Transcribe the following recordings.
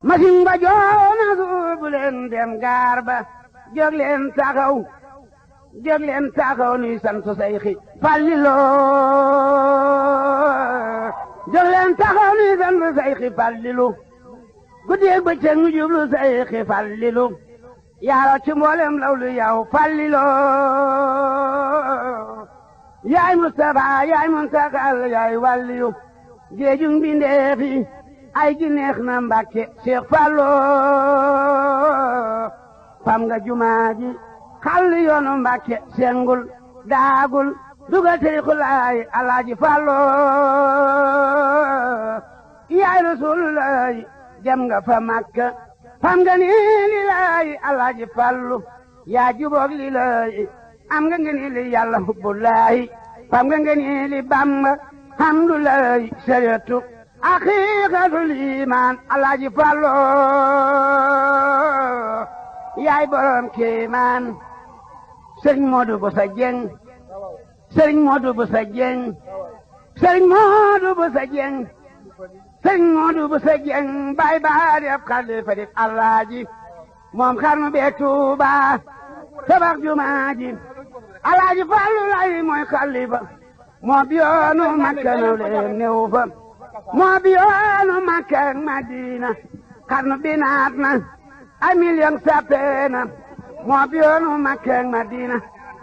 masin ba joona suubu leen dem gaar ba jóg leen taxaw nuy sant Seyxi Fàllilu jóg leen taxaw nuy sant Seyxi Fàllilu guddeeg bëccëg ñu jublu Seyxi Fàllilu yaaro ci mboolem lawlu yow Fàllilu yaay Mustafa yaay Muntakal yaay wàlliyu géejug mbindeef yi ay gi neex na Mbàkke Seex Fallu fam nga jumaa ji xàll yoonu Mbàkke sengul daagul dugal tariixu laay Alaaji Fallu yaay Rasulullaay dem nga fa Makka fam nga ni li laay Alaaji Fallu yaa juboog li laay am nga ni li Yàlla hubbullaay fam nga ni li Bamba hamdulaay sariyatu haqiiqatul iimaan Alaaji Fallu yaay borom kéemaan sëriñ Moodu Busa Jeng sëriñ Moodu Busa Jeng sëriñ Moodu Busa Jeng sëriñ Moodu Busa Jeng baay baa di ab xalifa di Alaaji moom xarnu bee Tuuba tabax jumaa ji Alaaji Fallu lay mooy xalifa moo bi yoonu Makka naw leen néew fa moo bi yoonu Makka ak Madina xarnu bi naat na ay million sappeena moo bi yoonu Makka ak Madina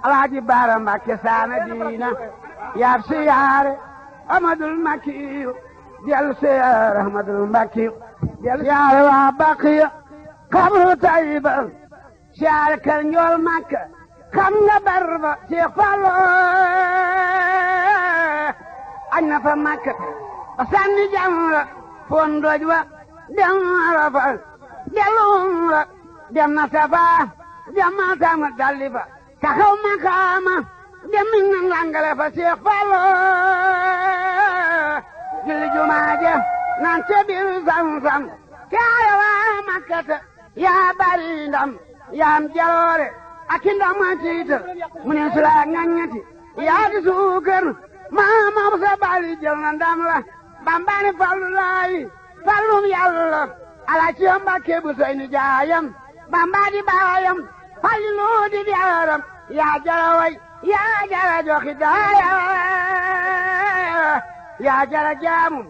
Alaaji Baara Mbàkke saana diina yaab siyaare Amadul Makkiyu del siyaare Amadul Makkiyu del siyaare waa Baqiya xabru Tayba siyaare kër njool Makka xam nga barba Seex Fallu añ na fa Makka ba sànni jamra foon doj wa dem Arafa dellu umra dem na Safaa dem na Tama dalli fa taxaw makaama dem na langale fa Seex Fallu julli jumaa ja naan ca biir Zamzam kaaya waa Makkata yaa bari ndam yaa am jaloore ak ndam ma tiita mu ne su la ngañati yaa di suukar maa sa bali jël na ndam la Bamba ni Fallu laay Fallum Yàlla Alaaji Mbàkke bu soy ni jaayam Bamba di baayam Fallilu di jaaram yaa jara way yaa jara joxi daaya yaa jara jaamu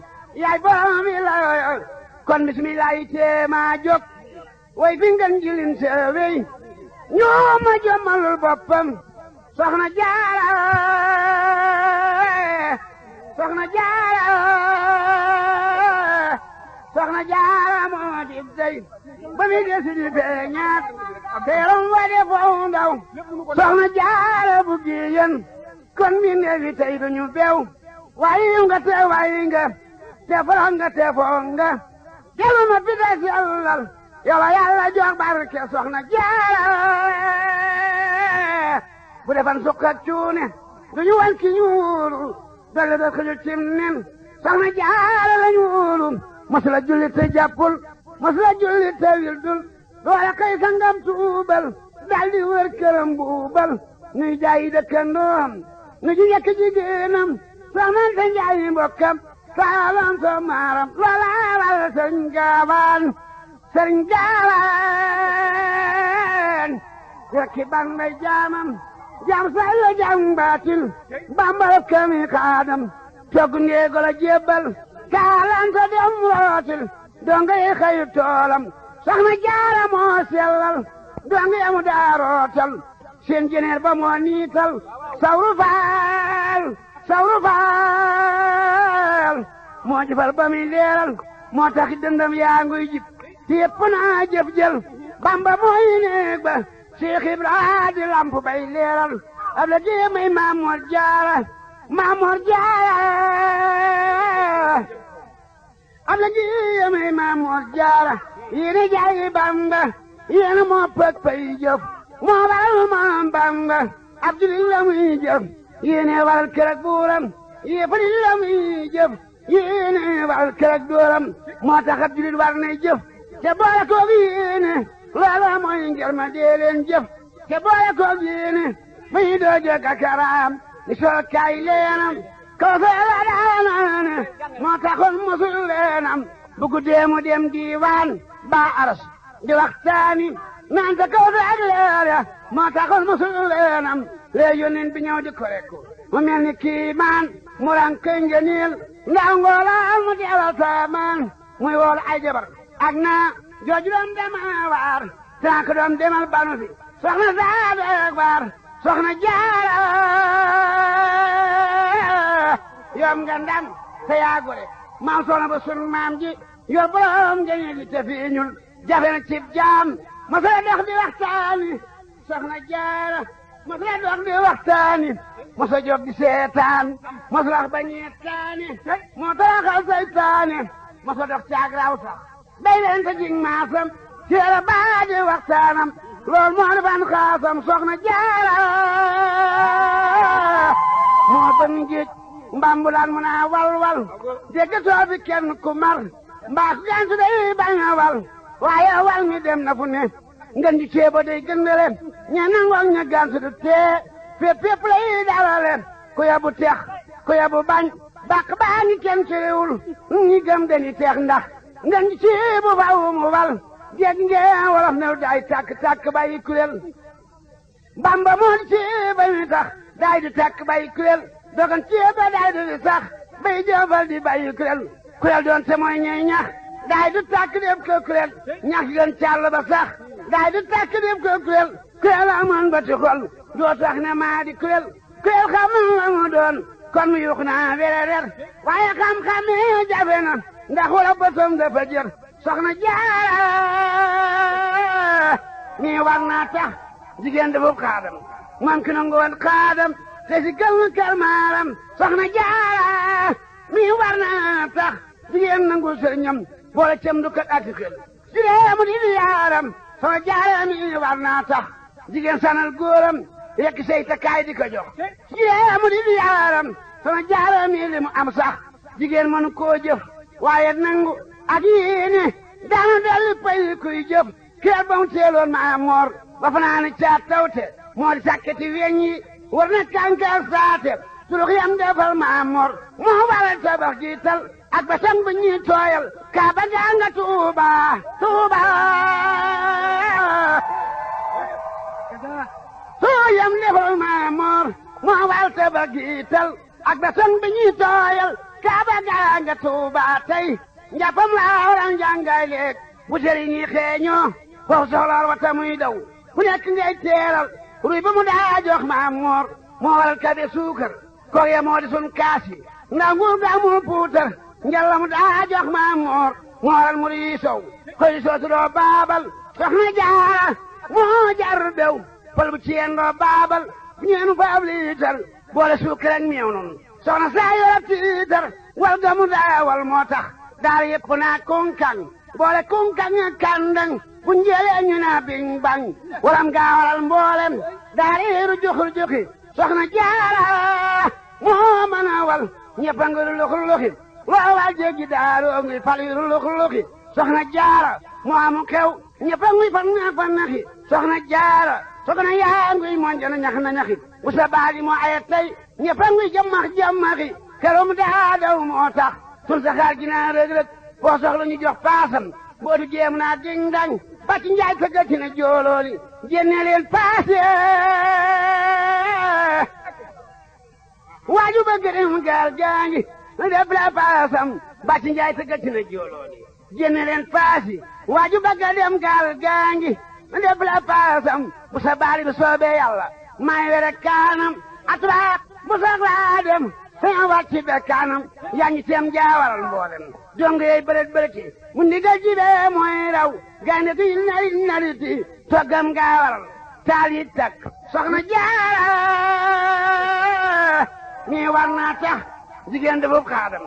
yaay borom mi la kon bismillahi teema jóg way fi ngeen jilin seewey ñoo ma jëmmalul boppam soxna jaara moo di dey ba mi desi di feeñaat teeram wa de foofu ndaw soxna jaara bu giyen kon mi neefi tey duñu bew waayi nga te foro nga te foo nga delu ma fi des yàllal yow Yàlla jox barke soxna jaara bu defan sukk ak cuune duñu wan ki ñuulu dolle da xëju cim nen soxna jaara la ñuulu masula julli te jàppul masula julli te wildul doole kay sangam tuubal daldi wër këram buubal nuy jaayi dëkkandoom nu ji yekk jigéenam soxna te njaayi mbokkam saalam so maaram loola wal sëriñ gaawaan rekki Bamba jaamam jaam say la jaam baatil Bamba kami xaadam togg ndeego la jébbal kaalanta dem rootil donga yi xayu toolam soxna jaara moo sellal donga yamu daa rootal seen jeneer ba moo niital sawru faal moo jëfal ba muy leeral moo taxi dëndam yaa nguy jib te yëpp naa jëf jël Bamba mooy néeg ba Seex Ibra di lamp bay leeral ab la jéemay Maamoor Jaara ab la jéemay Maamoor Jaara yéena jaayi Bamba yéena moo pëg pay jëf moo waral moom Bamba ab jullit la muy jëf yéene waral kër ak buuram yéefari la muy jëf yéene waral kër ak dooram moo tax ab jullit war nay jëf te boole koog yéene loola mooy njërma dee leen jëf te boole koog yéene muy doo jëkk ak karaam ni soo kaay leenam kaw feela daanaane moo taxoon musul leenam bu guddee mu dem diiwaan baa aras di waxtaani naan ta kaw ak leer ya moo taxoon musul leenam lee yónneen bi ñëw di ko rekku mu mel ni kiimaan mu ran këy ngeniil ndax ngoolaan mu teewal saamaan muy wool ay jabar ak naa jooju doom dema waar tànk doom demal banu fi soxna Saadu ak waar soxna Jaara yoom nga ndam te yaa gore maam soxna ba sun maam ji yor borom ngeniil li te fiiñul jafe na cib jaam masala dox di waxtaani soxna Jaara masala dox di waxtaani masa jóg di seetaan masa wax ba ñeetaani moo taraxal saytaani masa dox caag raw sax day leen te jing maasam teela baa di waxtaanam loolu moo defan xaasam soxna Jaara moo ban ngiij mbambulaan mu naa wal dégg soo fi kenn ku mar mbaa ku gansu day bañ a wal waaye wal mi dem na fu ne ngeen di ceebo day gëndale ña nangoog ña gansu du tee fépp lay dalale ku yabu teex ku yabu bañ bàq baa ngi kenn ciwul ñi gëm dañuy teex ndax ngeen di ceebo faaw mu wal dégg ngeen wolof ne day tàkk bàyyi kuréel Bamba moo di ceeba mi tax day di tàkk bàyyi kuréel dogan ceeba day di sax bay jëfal di bàyyi kuréel doon te mooy ñey ñax day di tàkk def ko kuréel ñax gën càll ba sax day di tàkk def ko kuréel amoon ba ti xol doo tax ne maa di kuréel xam la mu doon kon mu yuux naa wererer waaye xam-xam yi jafe na ndax wala bëtam dafa jër soxna Jaara mi war naa tax jigéen dafa xaadam man ki nangu woon xaadam te si gël kër maaram soxna Jaara mi war naa tax jigéen nangu sëriñam boole cem du kat ak xel si mu di yaaram soxna Jaara mi war naa tax jigéen sanal góoram yekk say takkaay di ko jox si mu di yaaram soxna Jaara mi li mu am sax jigéen mënu koo jëf waaye nangu ak yéene daanu dellu pay kuy jëf kër ba mu teeloon maa moor ba fanaani caat tawte moo di sàkketi weñ yi war na kànkaar saate surux yam defal maa moor moo waral tabax jiital ak ba sang bu ñuy tooyal kaa ba gaa nga Tuuba soo yam defal maa moor moo waral tabax jiital ak ba sang bu ñuy tooyal kaa ba gaa nga Tuuba tey njàppam laa waral njàngay leeg bu sëriñ yi xeeñoo foofu soxlaal wata muy daw ku nekk ngay teeral ruy ba mu daa jox maam moor moo waral kabe suukar koog ya moo di sun kaasi ndax nguur gaa mu puutar njalla mu daa jox maam moor moo waral mu rii sow koy sootu doo baabal soxna Jaara moo jar bew fal bu ciyeen doo baabal ñeenu faab liitar boole suukar ak meew noonu soxna saa yora tiitar wal ga mu daa wal moo tax daal yëpp naa kunkang boole kunkang ak kandang bu njëlee ñu naa biñ bañ waram gaa waral mboolem daariiru juxi soxna Jaara moo mën a wal ñëpp a ngi luxi loo wal jéggi daaroo ngi fal yu luxi soxna Jaara moo amu xew ñëpp a ngi fan naxi soxna Jaara soxna yaa ngi monjana ñaxi bu sa baali moo aye tey ñëpp a ngi jamaxi keroom daa daw moo tax sun saxaar gi naa rëg-rëg foo soxla ñu jox paasam boo du jéem naa ding dang ba ci njaay sa gëti na joolooli génne leen paase waaju bëgg dem gaal gaangi def la paasam ba ci njaay sa gëti na joolooli génne leen paasi waaju bëgg dem gaal gaangi def la paasam bu sa baali bi soobee yàlla may were kaanam aturaat bu soxlaa dem sama wàcc be kaanam yaa ngi teem jaawaral mboolem dongo yey bërët mu ndigal jibee mooy raw gaynde ti nariti toggam gaawaral taal yi takk soxna Jaara mi war naa tax jigéen dafa xaadam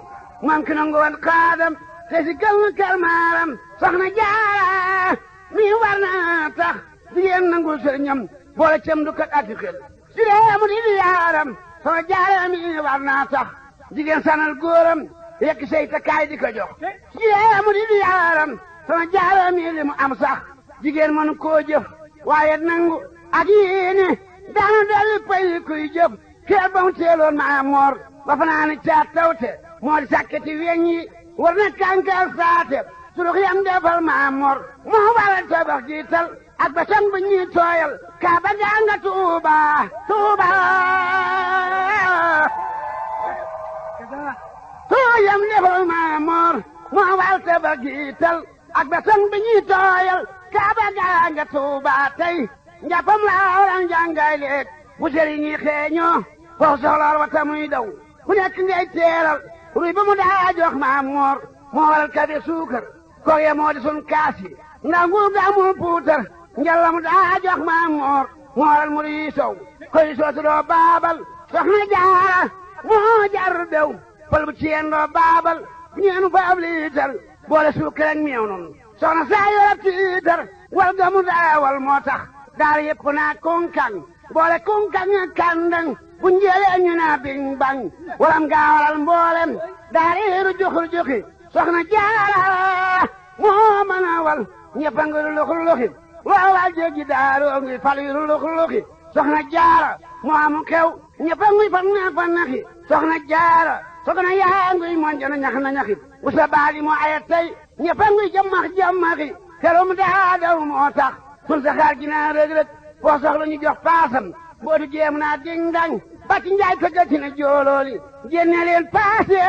man ki nangu woon xaadam te si gël kër maaram soxna Jaara mi war naa tax jigéen nangul sëriñam boole cem du kat ak xel si mu di yaaram soxna Jaara mi war naa tax jigéen sanal góoram yekk say takkaay di ko jox jigéen mu di yaaram soxna Jaara mi li mu am sax jigéen mënu koo jëf waaye nangu ak yéene daanu dellu pay kuy jëf kër ba mu teeloon maa moor ba fanaani caat tawte moo di sàkketi weñ yi war na kànkal saate surux yam defal Maamor moo waral tabax jiital ak ba sang ba ñuy tooyal kaaba gaa nga Tuuba Tuuba surux yam defal Maamor moo waral tabax jiital ak ba sang ba ñuy tooyal kaaba gaa nga Tuuba tey njàppam laa waral njàngay leeg bu sëriñ yi xeeñoo foofu soxlaal wa tamuy daw ku nekk ngay teeral ruy ba mu daa jox Maamor moo waral kabe suukar koog ya moo di sun kaas yi ndax nguur ga amul puutar njalla mu daa jox Maamor moo waral mu rii sow koy soosu doo baabal soxna Jaara moo jar dew fal bu ci yeen doo baabal ñeenu fa ab liitar boole suukar ak meew noonu soxna saa yorab tiitar wal ga mu daa wal moo tax daara yëpp naa kunkaŋ boole kunkaŋ ak kàndang bu njëlee ñu naa biñ bañ walam gaa waral mboolem daara yiru juxur juxi soxna Jaara moo mën a wal ñëpp a ngi luxur luxi loo wal jéggi daaroo ngi fal yiru luxur luxi soxna Jaara moo amu xew ñëpp a ngi fan na fan naxi soxna Jaara soxna yaa ngi monjana ñax na ñaxi bu sa baali moo aya tey ñëpp a ngi jamax jamaxi keroom daa daw moo tax sun saxaar gi naa rëg rëg foo soxla ñu jox paasam boo du jéem naa ding dang ba ci njaay ko gati na joolooli génne leen paase